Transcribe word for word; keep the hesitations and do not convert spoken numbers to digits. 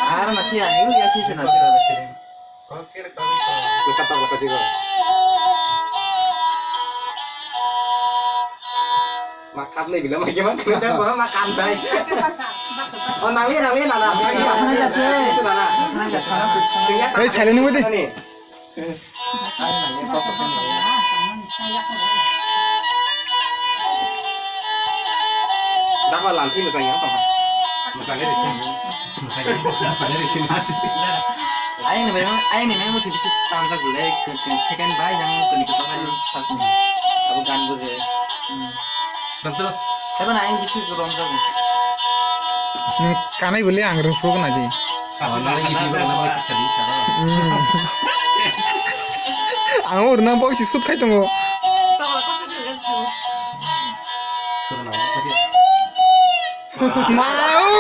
Ar na siya, ini ya sih sih na siya. Makat nih, bila makin makin udah gua makan, say. Oh, nangli, nangli, nana. Nana, nana. Nana, nana. Hey, silent nih, wait. Dapat lantai misalnya apa? Misalnya di sini. Misalnya, misalnya di sini masih. Aing ni memang, aing ni memang mesti bisa tamsa gulai ke, ke second bai yang tuni kita kan pas ni. Aku gan gulai. Tentu. Tapi na aing bisa ke rom jago. Kanai boleh ang rufu kena di. Ang urna box sut khai tongo. Mau.